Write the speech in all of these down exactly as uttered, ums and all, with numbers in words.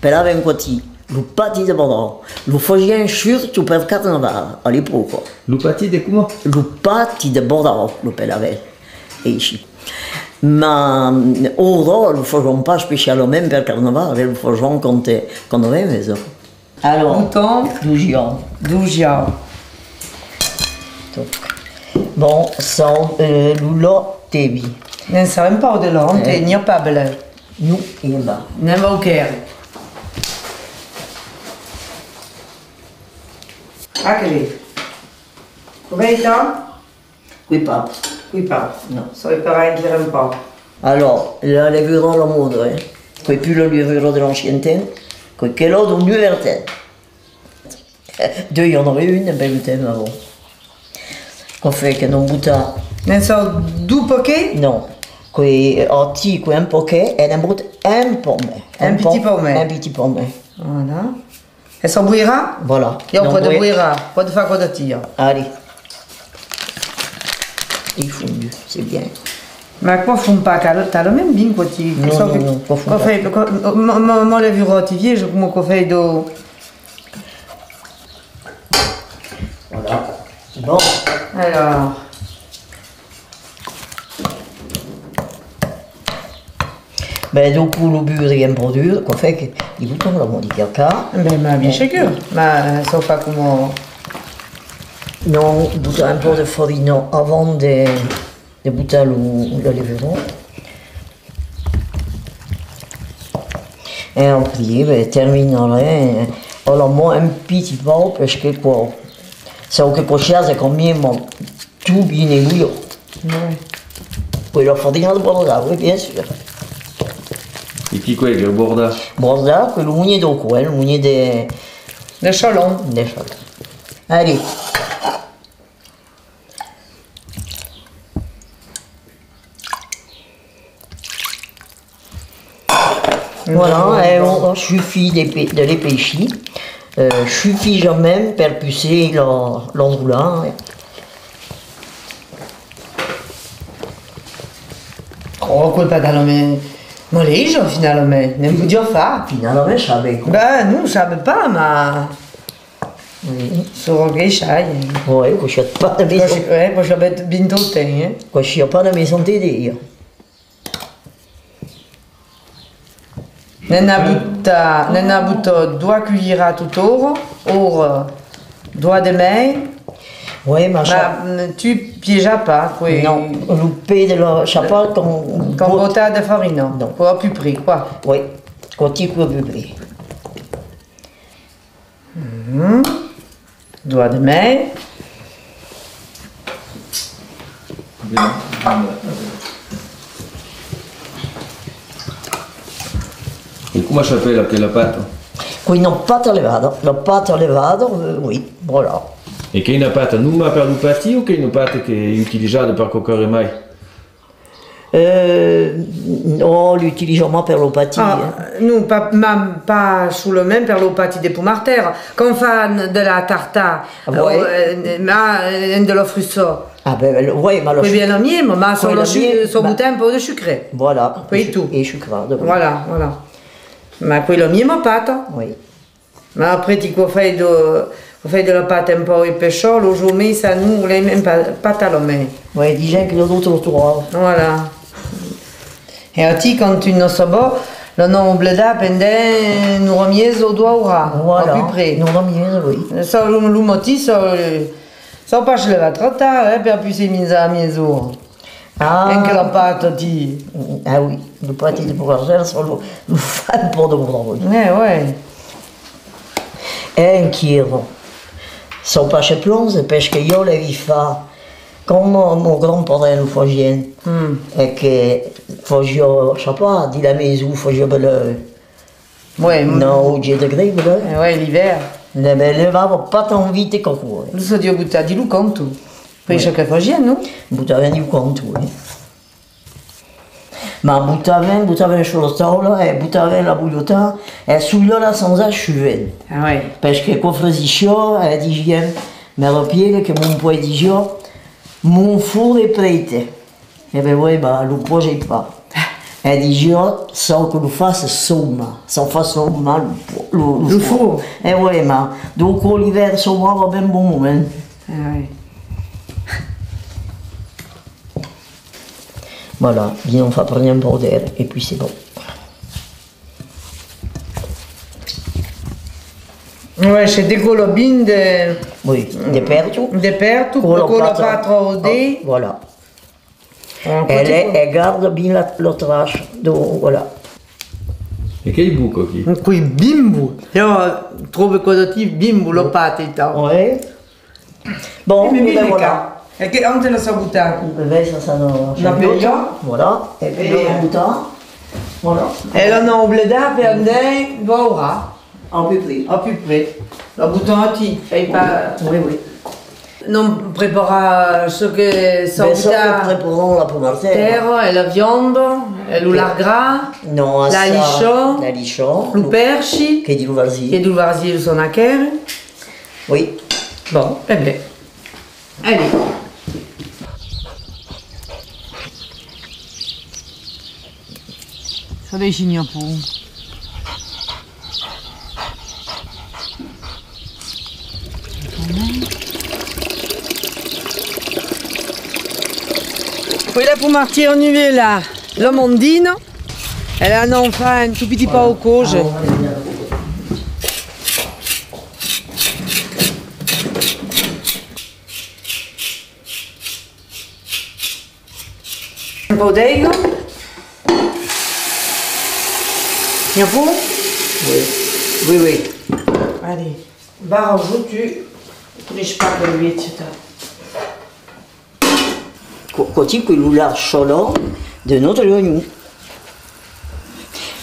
Apelavan quatí lo pati de Bordaus. Lo fasián surtot per Carnaval, a l'epòca. Lo pati de coma? Lo pati de Bordaus, lo apelavan aicí. Ma, mm, aura lo fasián pas especialament per Carnaval, lo fasián quand, quand avèm, eh. Alors, botan, dosiam. Dosiam. Bon, çò, eh, lo lòt tebi. Ne'n sabèm pas de lòt, eh, n'i a pas bèlèu. Non, e ben. Ne'n vau quèrre. Ah, que ben. Coberta? Quò's pas. Quò's pas. Non. Soi pareil, quèrem pas. Alors, la levura a la mòda, eh. Quò's pus la levura de l'ancien temps, quò's quela dau novèu temps. Deu, i en aviá un, en bèu temps, avant. Quò fai que n'en bota. Ne'n sò dau paquet? Non. Quò's, atí, quò's un paquet, e ne'n bota un pauc mei. Un pitit pauc mei. Un pitit pauc mei. Voilà. E çò boirà? Voilà. Ieu pòde boirar, pòde far quò de tia. Allez. Il fondu, c'est bien. Ma quò fon pas cal-, talament bien, quò ti. Non, non, non, quò fon pas. Quò fai, quò, ma, ma, ma levura ti vieja, coma quò fai dau... Voilà. Bon. Alors. Ben, dau còp lo burri un pauc dur, quò fai que i bota la modifica. Ben, ma bien segur, ma sò pas coma... Non, bota un pauc de farina avant de, de botar lo, la levura. E après, ben, terminarem, eh, a la man un pitit pauc, perque quò, çò que quò siá, quand même, Tout bien ébouillant. Ouais. Quela farina de Bordaus, oui, bien sûr. E qué quò's, lo Bordaus? Bordaus, quò's lo monier dau coin, lo monier de... De Chalon. De Chalon. Allez. Voilà, e aura sufís de pe-, de l'epéisir, eh, sufisament per pussir la, l'enrolar, eh. Oh, quò's pas talament malaisat, finalament, ne'n podiá far. Finalament, sabe. Ben, non, sabe pas, ma... Oui. Soi que sai. Oui, quò siá pas de maison. Quò si-, eh, quò siá ben, ben tot, eh. Quò siá pas de maison de Dieu. Ne'n a bota, ne'n a bota doas culhiradas tot aura, aura doas de mei. Oui, ma... Ma, mm, tu piejas pas, quò's... Non, lo pè de la chapata quand... Quand bota de farina, non. Quò's à peu près, quoi. Oui, quò's tipe à peu près. Mhm. Doas de mei. E coma s'apèla aquela pata? Quò's una pata levada. La pata levada, euh, oui, voilà. E qu'es una pata noma per lo pati o qu'es una pata qu'es utilizada per quauquarren mai? Euh, non, l'utilizam mai per lo pati, eh. Ah, non, pas, ma, pas solament per lo pati de Pomartèra. Quand fan de la tarta, euh, ma, euh, de la frussa. Ah, ben, oui, ma la... Quò's bien la miema, ma sò la miema, sò botar un pauc de sucre. Voilà. Quò's tot. E sucrada, oui. Voilà, voilà. Ma quò's la miema pata. Oui. Ma après, ti, quò fai de, quò fai de la pata un pauc espessa, los òmes, ça, non, l'aimam pas, pas talament. Oui, disèm que los autres lo tròban. Voilà. E atí, quand tu n'as pas, l'an obledat pendent una ora e mièja o doas oras, à peu près. Voilà, una ora e mièja, oui. Ça, lo, lo matin, ça, euh, ça pas se levar tròp tard, eh, per pussir minjar a mièjorn. Ah. Enque la pata, ti. Ah oui, lo pati de Pomartèra, çò lo, lo fan pas de bon. Eh, ouais. Enquera. Çò pas se plonge, perque ieu l'ai vist far, quand mon, mon grand-parent lo fasiá, e que fasiá, sai pas, dins la maison, fasiá bèl, ouais, nòu, dietz de grèu, là. Eh ouais, l'ivèrn. Ne me levava pas tan vite qu'aquò, eh. Lo sodiá botar dins lo canton. Puèi çò que fasián, non? Botavan dins lo canton, eh. Ma botavan, botavan sus la taula, e botavan la bolhota, e sus la sanza sovent. Ah ouais. Perque quò fresissiá, e disián, me rapiele que mon pair disiá, mon forn es prèste. E ben, ouais, bah, lo pòs es pas. E dijà, çò que lo fa, se sauma. Çò fa saumar lo, lo, lo, lo forn. E ouais, ma, donc, l'ivèrn saumava ben bon, hein. Ah ouais. Voilà, vin, on fa prene un pauc d'aire, e puis c'est bon. Ouais, se decola ben de... Oui, de pertot. De pertot, cola pas tròp de... Voilà. E garda ben la, la traça, donc, voilà. E qu'ei bon, aquí? Qu'ei ben bon. Jo tròbe aquò aquí ben bon, la pata e tot. Ouais. Bon, e ben voilà. E que, ont la sas botat? E ben, ça, ça, non, non, voilà. E ben, la botat. Voilà. E la nau bledar, per andar, veurà. À peu près. À peu près. La botam aquí, fai pas... Oui, oui. Non, preparar çò que... Ben, çò que preparam, la pomartèra. Tèra, e la vianda, e lo lard gras, non, la lichon, la lichon, lo persi, que di lo varzier. Que di lo varzier, son aquere. Oui. Bon, e ben. Allez. Ça dei, n'i a pas. Quela pomartèra novèla, l'amandina, e la n'an fa un tot pitit pauc còser. Un pauc d'aiga. N'i a pas? Oui. Oui, oui. Allez. Barra-lo, tu. Coneis pas que lo vieil, etcetèra. Qu-, quò-ti, qu'ei lo lard salat de nòstre ganhon.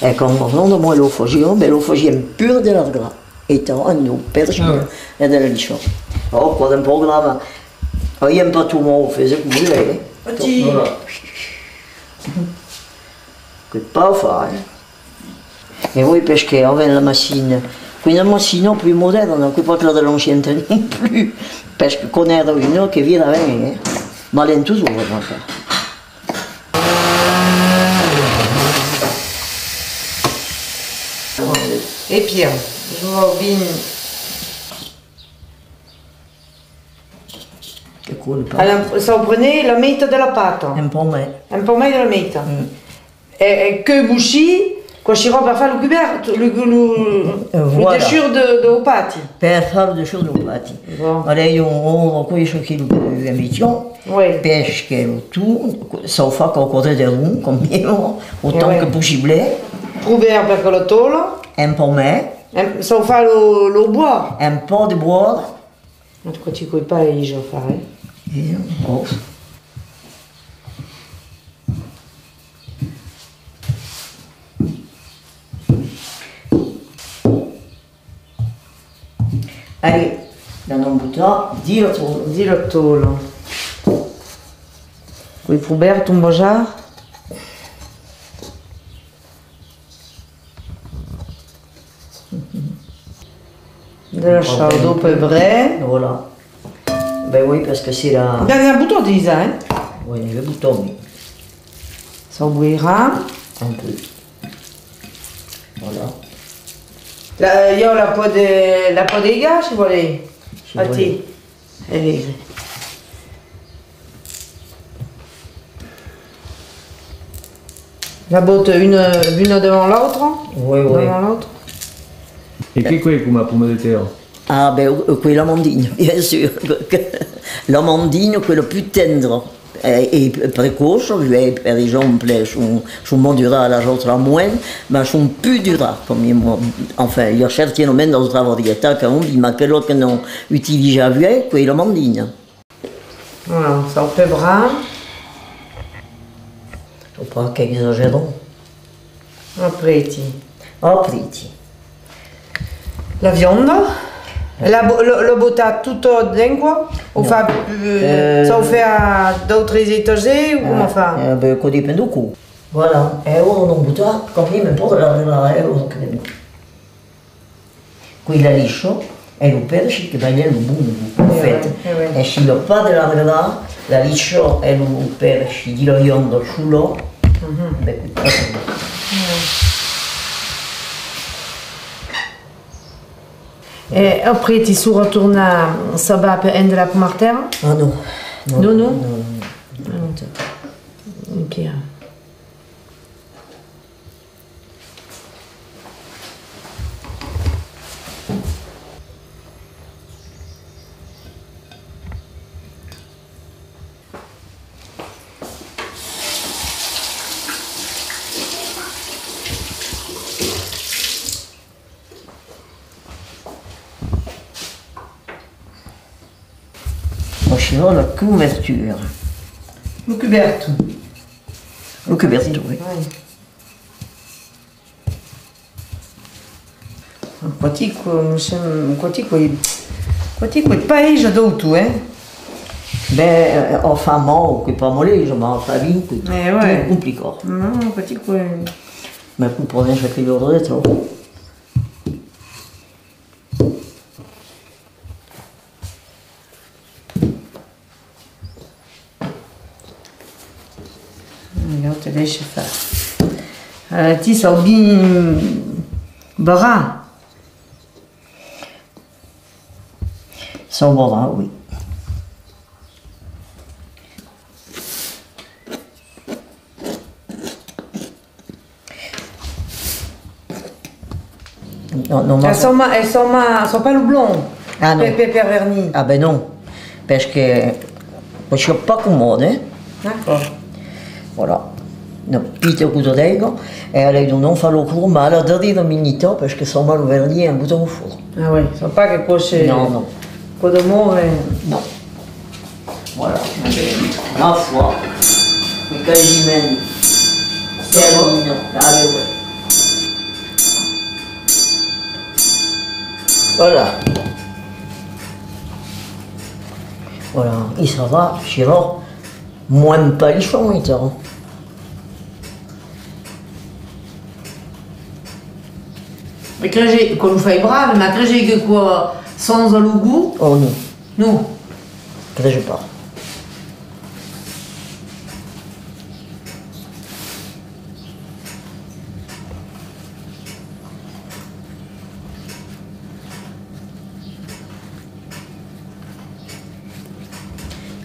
E quand mon oncle lo fasiá, ben, lo fasiá en pur de lard gras. E tant, amb lo persi e de la lichon. Oh, quò d'un pauc gras, mas aviam pas tot mau, fasiá com volèi, eh. Voilà. Que pas far, eh. E oui, perque avèm la machina. Qu'ei una machina plus modèrna, qu'ei pas aquela de l'ancien temps non plus. Perque quò n'èra una que vira ben, eh. Valent tot, enfin. E Pierre, je vois bien. Que cola pas. Alors, ça, vous prenez la meitat de la pâte. Un pauc mai. Un pauc mai de la meitat. Mm. E, e que bochir, quò sirà per far lo cubèrt, lo, lo, lo, lo dessús de, de lo pati. Per far lo dessús de lo pati. Bon. Allez, on, on, on, quò es çò que lo, lo metiam. Oui. Perque lo tot, ça fa quauquarren de rond, quand même, autant que possible. Pro verd per que la tòla. Un pauc mai. Un, ça fa lo, lo bois. Un pauc de bois. En tot cas, tu còs pas, eh, jo far, eh? E, oh. Allez, la n'an botat dins la tòla. Dins la tòla. Quò es pro verd, ton bazar? De la chaudor, peu près. Voilà. Ben oui, perque si la... N'en a botat dejà, eh? Oui, n'en a botat, mais... Ça bouillira. Un peu. Voilà. La, i a la peau de, la peau de gars, si volètz. Si volètz. Allez. La bota una, una davant l'autra? Oui, oui. Davant l'autra. E qu'ei quò coma poma de tèrra? Ah, ben, euh, quò es l'amandina, bien sûr. L'amandina, quò es la pus tendra. E, e precòça, eh, per exemple, son, son mai duras, las autras moins, mas son pus duras, coma, enfin, i a certainement d'autras varietats qu'an, mas aquela que n'an utilizat, eh, quò es l'amandina. Voilà, ça, au peu bras. Faut pas qu'exagérons. Aprèp. Aprèp. La vianda, la bo-, lo, lo botar tot d'un còp, o fa, euh, ça o fa a dau tres etatges, o coma fa? Eh ben, quò depend de quò. Voilà, e aura n'an botat quand même un pauc de la, de la, eh, Quò es la lichon e lo persi que balhan lo bon gost, en fait. E si i a pas de lard gras, la lichon e lo persi dins la vianda sola, Mhm. Ben, écoute, attends. E après, ti sauràs tornar sabar per hèr de la pomartèra? Ah non. Non, non? Non, non, non. Ah, ok. Aicí, la cobertura. Lo cubèrto. Lo cubèrto, oui. Oui. Quò-ti, quò, quò-ti, quò, quò-ti, quò es pas aisit dau tot, eh? Ben, euh, enfin, mau, quò es pas malaise, mas enfin, ben, quò es, eh, ouais, complicat. Non, quò-ti, quò es... Mas comprenètz çò que vòli dire, aquò. Jo te daisse far. Euh, ti, sas ben barrar? Sas barrar, oui. Non, non, mas... Ès pas, ès pas, ès pas lo blond? Ah, non. Per, per, per vernir? Ah, ben non. Perque, perque es pas comòde, eh? D'acòrd. Voilà. Una pita gota d'aiga, e alai, donc, far lo cor, mas a la darrièra minuta, perque soma lo vernir un boton fòrt. Ah oui, sas pas que quò se... Non, non. Quò demòra... Non. Voilà, la foi, quasiment terminat. Allez, ouais. Voilà. Voilà, e ça va, sinon, moins pas les champs, hein. Mas crese, quò lo fai brave, mas crese que quò chonja lo gost? Oh non. Non. Crese pas.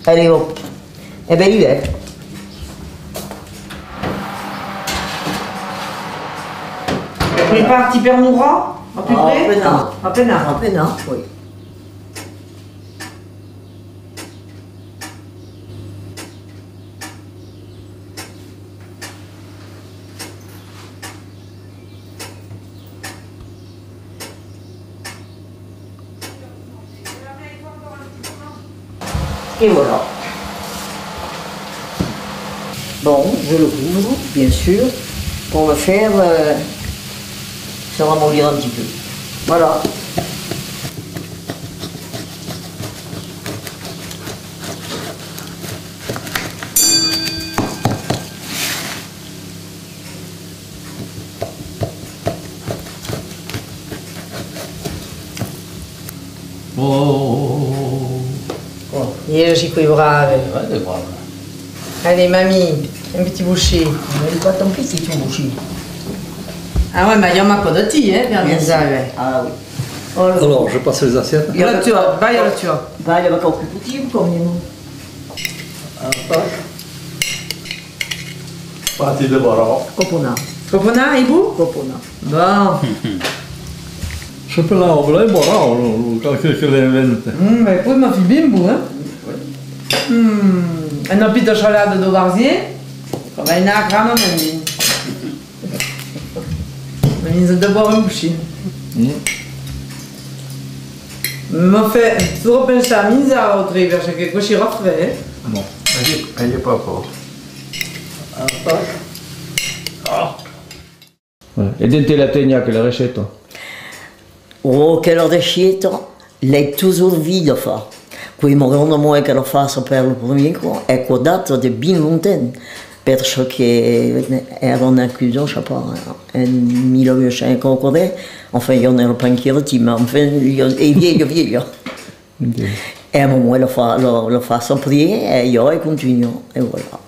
Allez, hop. E ben, l'ivèrn. Prepara-ti per nora, à peu près? Ah, a pena. A pena? A pena, oui. Et voilà. Bon, je le couvre, bien sûr, pour le faire, euh, se ramollir un petit peu. Voilà. Oh. Bon, ieu soi quò brave. Ouais, t'es brave. Allez, mamie, un petit bouchée. Mais pas tant pis si tu bouchées. Ah ouais, mas i a aquò de ti, eh, per... Merci. Ah oui. Oh là. Alors, je passe les assiettes. Là, tu as, va, là, tu as. Va, il y a encore plus petit, quand même. Ah, pas. Parti de Baró. Coponà. Coponà, e vos? Coponà. Bon. Se pelava Blai Baró, lo, lo, qualque que l'inventa. Mm, ben, poi ma fi Bimbo, hein? Mm, una pita salada de barzier, que vai anar crana, mon Diu. Mas vens de boire un bocin. Mm. Me fai tot pensar a minjar autre, perque quò serà fred, eh? Non, elle est, elle est pas forte. Voilà. E dente la teniá, aquela receta? Oh, aquela receta, l'ai totjorn vist far. Quò es ma granda-maire que la fasiá per lo premier còp, e quò data de ben longtemps, per çò que èra nascuda, sai pas, en mila uech cents e quauqua ren, enfin, jo n'èra pas enquera tit, mas enfin, jo, es vièlha, vièlha. Ok. E ma maire la fa, la, la fasiá après, e jo ai continuat, e voilà.